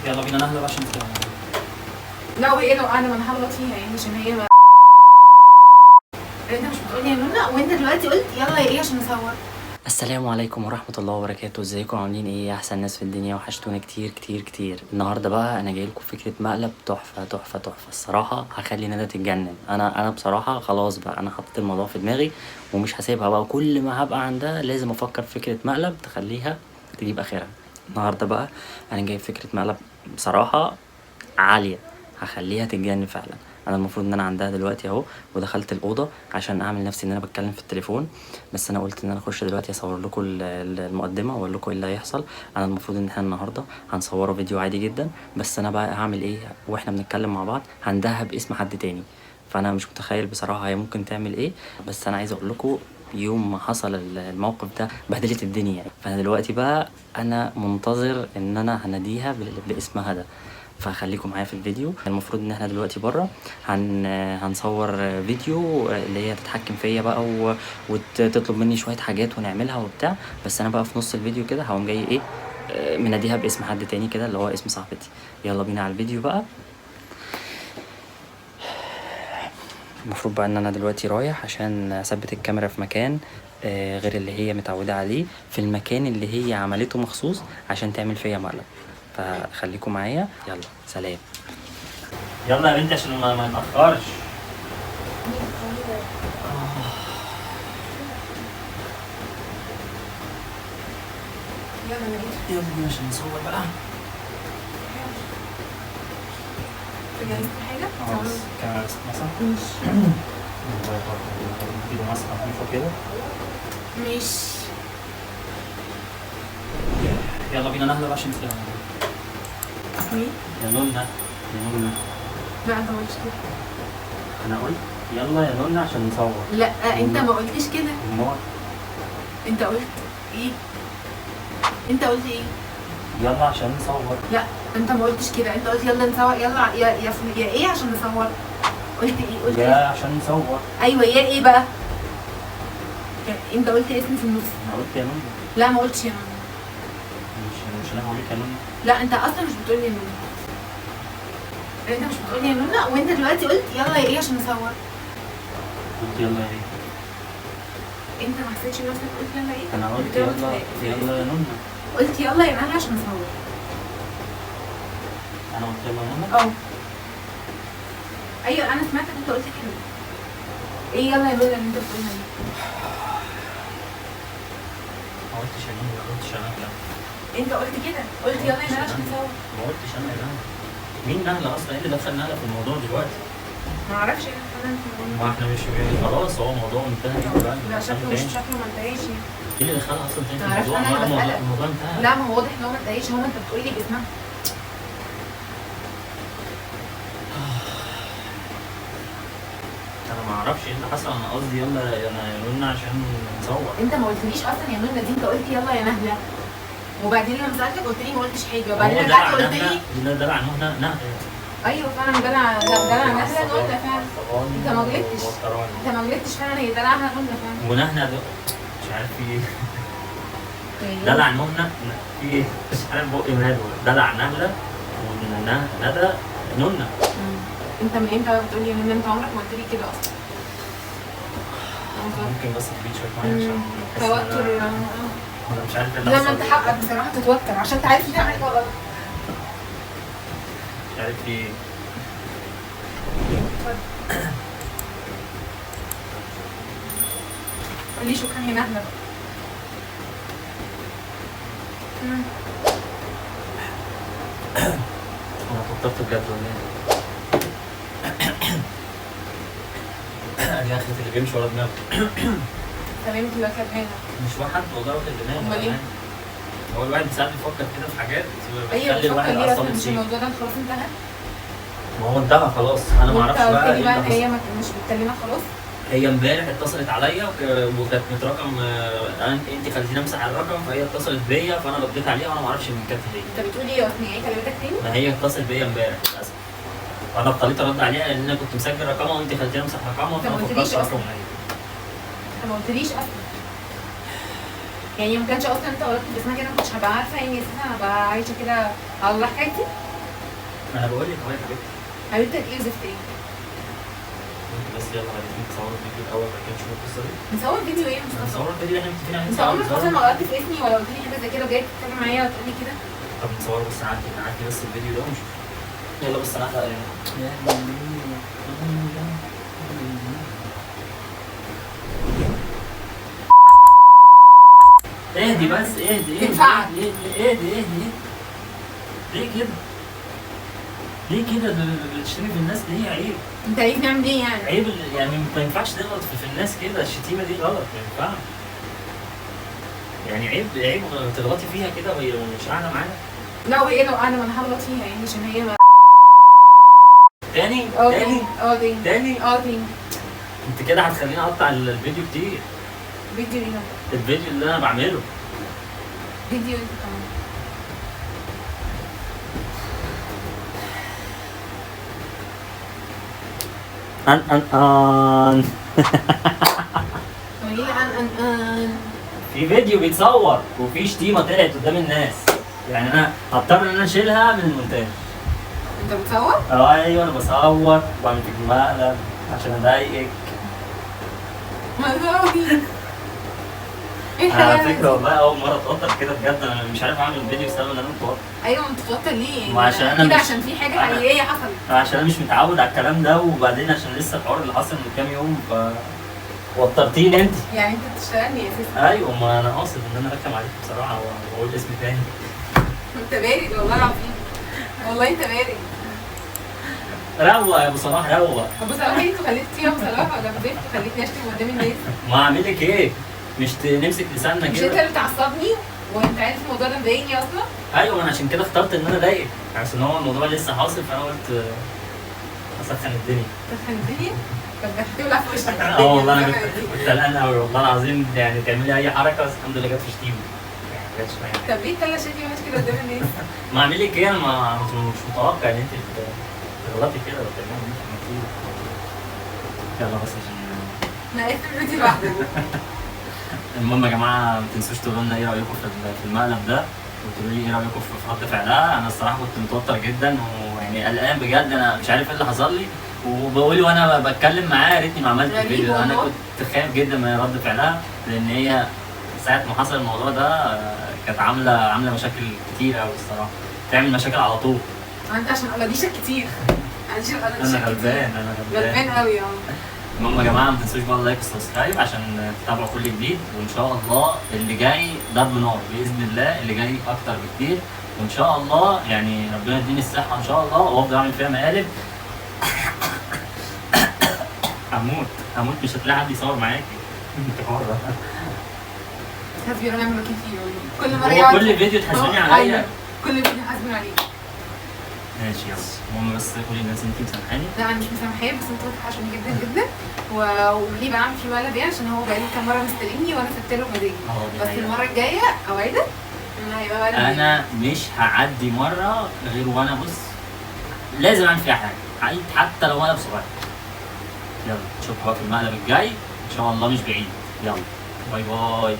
يلا بينا نهلا بقى عشان لا وهي لو قاعدة ما انا هغلط فيها يعني عشان هي ما... انت مش بتقولي يا نونا وانت دلوقتي قلت يلا يا ايه عشان نصور. السلام عليكم ورحمة الله وبركاته. ازيكم عاملين ايه يا احسن ناس في الدنيا؟ وحشتونا كتير كتير كتير. النهارده بقى انا جاي لكم فكرة مقلب تحفة تحفة تحفة. الصراحة هخلي ندى تتجنن. انا بصراحة خلاص بقى انا حطيت الموضوع في دماغي ومش هسيبها بقى، كل ما هبقى عندها لازم افكر في فكرة مقلب تخليها تجيب اخرها. النهارده بقى انا جايب فكرة مقلب بصراحة عالية هخليها تتجنن فعلا. انا المفروض ان انا عندها دلوقتي اهو، ودخلت الاوضة عشان اعمل نفسي ان انا بتكلم في التليفون، بس انا قلت ان انا اخش دلوقتي اصور لكم المقدمة واقول لكم ايه اللي هيحصل. انا المفروض ان احنا النهارده هنصوره فيديو عادي جدا، بس انا بقى هعمل ايه واحنا بنتكلم مع بعض؟ هندهب اسم حد تاني، فانا مش متخيل بصراحة هي ممكن تعمل ايه. بس انا عايز اقول لكم يوم ما حصل الموقف ده بهدلت الدنيا يعني. فانا دلوقتي بقى انا منتظر ان انا هناديها باسمها ده، فخليكم معايا في الفيديو. المفروض ان احنا دلوقتي بره هنصور فيديو اللي هي تتحكم فيا بقى وتطلب مني شوية حاجات ونعملها وبتاع، بس انا بقى في نص الفيديو كده هقوم جاي ايه مناديها باسم حد تاني كده اللي هو اسم صاحبتي. يلا بينا على الفيديو بقى. المفروض بقى ان انا دلوقتي رايح عشان اثبت الكاميرا في مكان غير اللي هي متعودة عليه، في المكان اللي هي عملته مخصوص عشان تعمل فيا مقلب. فخليكم معايا، يلا سلام. يلا يا بنتي عشان ما نتأخرش. يلا نجيب. يلا بينا عشان نصور بقى. جهزت حاجة؟ خلاص الكاميرا بس مثلا. ماشي كده مسحه خفيفة كده. ماشي يلا بينا نهلا بقى عشان مين؟ يا نونا يا نونا. لا انت ما قلتش كده. انا قلت يلا يا نونا عشان نصور. لا انت ما قلتش كده. امال انت قلت ايه؟ انت قلت ايه؟ يلا عشان نصور. لا انت ما قلتش كده، انت قلت يلا نصور، يلا يا يا يا ايه عشان نصور. قلت ايه؟ قلت يا ايه؟ عشان نصور. ايوه يا ايه بقى؟ انت قلت اسمي في النص. انا قلت يا نونا. لا ما قلتش يا نونا. مش انا هقول لك يا نونا. لا انت اصلا مش بتقولي يا نونا. انت مش بتقولي يا نونا وانت دلوقتي قلت يلا يا ايه عشان نصور. قلت يلا يا ايه؟ انت ما حسيتش نفسك قلت يلا ايه؟ انا قلت يلا يلا يا نونا. قلت يلا يا نونا عشان نصور. انا قلت يلا يا نونا؟ اه ايوه انا سمعتك انت قلت كده. ايه يلا يا نونا اللي انت بتقولها دي؟ ما قلتش يا نونا، ما قلتش يا نونا. انت قلت كده، قلت يلا يا نهله عشان نصور. ما قلتش انا يا نهله. مين نهله اصلا؟ ايه اللي دخل نهله في الموضوع دلوقتي؟ ما اعرفش ايه اللي دخل نهله في الموضوع. ما احنا مش خلاص هو الموضوع انتهى بقى. لا شكله مش شكله ما انتهاش يعني. ايه اللي دخلها اصلا تاني في الموضوع؟ انا اللي بسألك. الموضوع انتهى. لا ما هو واضح ان هو ما انتهاش، هو انت بتقولي باسمها. انا ما اعرفش ايه اللي حصل، انا قصدي يلا يا نونا عشان نصور. انت ما قلتليش اصلا يا نونا دي، انت قلت يلا يا نهله. وبعدين لما سالتك قلت لي ما قلتش حاجة، وبعدين رجعت قلت لي لا دلع نهله نهله. ايوه فعلا دلع، لا دلع نهله نهله فعلا. انت ما غلطتش، انت ما غلطتش فعلا، هي دلعها نهله فعلا. ونهله مش عارف في ايه. دلع نهله في ايه؟ مش عارف بقي ماله. دلع نهله وندى نونه. انت من امتى بقى بتقولي يا نونه؟ انت عمرك ما قلت لي كده اصلا. ممكن بس تجيب شوية مية عشان توتر. انا مش عارف ايه اللي لا حصل. ما انت حقك بصراحة تتوتر عشان انت عارف ان انا عملت غلط. مش عارف ايه. اتفضل. قولي شكرا يا نهله بقى. انا اتوترت بجد والله. ادي اخرة اللي بيمشي ورا دماغه. سلامة اللي واكله دماغك. مش واحد والله واكل دماغه. امال ايه؟ هو الواحد ساعات بيفكر كده في حاجات ايوه بتخلي الواحد بتفكر ليه اعصابه اصلا؟ مش تزيد. الموضوع ده خلاص انتهى؟ ما هو انتهى خلاص، انا ما اعرفش بقى قلت لي بقى ايه ان اللي هي حصل. مش بتكلمك خلاص؟ هي امبارح اتصلت عليا وكانت مترقم، انت خليتيني امسح الرقم، فهي اتصلت بيا فانا رديت عليها وانا ما اعرفش ان كانت هي. انت بتقول ايه اصلا؟ هي كلمتك تاني؟ ما هي اتصلت بيا امبارح للاسف، فانا اضطريت ارد عليها لان انا كنت مسجل رقمها وانت خليتيني امسح رقمها، انت ما فانا قلتليش فكرت اصلا. رقم هي. انت ما قلتليش اصلا. يعني ما كانش اصلا انت غلطت باسمها كده ما كنتش هبقى عارفه يعني اساسا، هبقى عايشه كده على الله حكايتي. انا بقول لك اهو يا حبيبتي. حبيبتك ايه وزفت ايه؟ انت بس يلا عايزين نصور الفيديو الاول بعد كده نشوف القصة دي. نصور فيديو ايه يا مصطفى؟ نصور الفيديو اللي احنا متفقين عليه. انت عمرك مثلا ما غلطت في اسمي ولا قلت لي حاجة زي كده وجاي تتكلم معايا وتقول لي كده؟ طب نصوره بس، نعدي بس الفيديو ده ونشوف. يلا بس انا هحلق. اهدي بس، اهدي اهدي اهدي اهدي اهدي. ليه كده؟ ليه كده بتشتمي في الناس ليه؟ عيب. انت عايز نعمل ايه يعني؟ عيب يعني، ما ينفعش تغلط في الناس كده، الشتيمة دي غلط، ما ينفعش. يعني عيب، عيب تغلطي فيها كده وهي مش قاعدة معانا. لا وهي لو قاعدة ما انا هغلط فيها يعني، عشان هي ما تاني تاني تاني تاني تاني. انت كده هتخليني اقطع الفيديو كتير. فيديو ايه ده؟ الفيديو اللي انا بعمله. فيديو انت كمان. ان ان ان قولي لي ان ان ان. في فيديو بيتصور وفي شتيمه طلعت قدام الناس، يعني انا هضطر ان انا اشيلها من المونتاج. انت بتصور؟ ايوه انا بصور وبعمل فيك مقلب عشان اضايقك. ايه على فكرة والله اول مرة اتوتر كده بجد، انا مش عارف اعمل فيديو بسبب ان انا متوتر. ايوه متوتر ليه؟ ما عشان انا كده، عشان في حاجة حقيقية حصلت، عشان انا مش متعود على الكلام ده، وبعدين عشان لسه الحوار اللي حصل من كام يوم ف وترتيني انت. يعني انت بتشتغلني اساسا؟ ايوه ما انا قاصد ان انا ارخم عليك بصراحة واقول اسم تاني. انت بارد والله العظيم، والله انت بارد. روق يا ابو صلاح، روق. ابو صلاح انت خليتني يا ابو صلاح ولا فضلت خليتني اشتم قدام الناس؟ ما اعمل لك ايه؟ مش نمسك لساننا كده؟ مش انت اللي بتعصبني وانت عارف الموضوع ده مضايقني اصلا؟ ايوه انا عشان كده اخترت ان انا اضايقك، عشان هو الموضوع لسه حاصل، فانا قلت اسخن الدنيا. تسخن الدنيا؟ طب ده هتولع في وشك. اه والله انا كنت قلقان قوي والله العظيم، يعني تعملي اي حركة، بس الحمد لله جت في شتيمه. يعني ما جاتش معايا. طب ليه تطلع شتيمه وحش كده قدام الناس؟ ما اعمل لك ايه؟ انا مش متوقع ان انت تغلطي كده وتعملي اللي انت عملتيه. يلا بس عشان انا قفلت الفيديو لوحدي. المهم يا جماعة ما تنسوش تقولوا لنا ايه رايكم في المقلب ده، وتقولوا لي ايه رايكم في رد فعلها. انا الصراحة كنت متوتر جدا ويعني قلقان بجد، انا مش عارف ايه اللي حصل لي، وبقول وانا بتكلم معاها يا ريتني ما عملت الفيديو ده. انا كنت خايف جدا من رد فعلها، لان هي ساعة ما حصل الموضوع ده كانت عامله مشاكل كتير قوي الصراحة، تعمل مشاكل على طول. انت عشان قلاديشك كتير. انا غلبان، انا غلبان قوي. المهم يا جماعة ما تنسوش بقى ال like وال subscribe عشان تتابعوا كل جديد، وان شاء الله اللي جاي ضرب نار باذن الله، اللي جاي اكتر بكتير، وان شاء الله يعني ربنا يديني الصحة ان شاء الله وافضل اعمل فيها مقالب. هموت هموت، مش هتلاقي حد يصور معاكي. انت حره. حسبي ربنا ونعم الوكيل فيه والله. كل مرة يقعد كل فيديو تحاسبيني عليا. كل فيديو حاسبين عليك. ماشي يلا. المهم بس قولي للناس ان انت مسامحاني. لا انا مش مسامحاه، بس انت وحشني جدا جدا، وليه بعمل في مقلب يعني؟ عشان هو بقاله كام مرة مستلمني وانا سبت له مزاجي، بس المرة الجاية اوعدك ان هيبقى مقلب. انا مش هعدي مرة غير وانا بص لازم اعمل فيها حاجة، حتى لو مقلب صغير. يلا نشوفكم بقى في المقلب الجاي ان شاء الله، مش بعيد. يلا bye bye.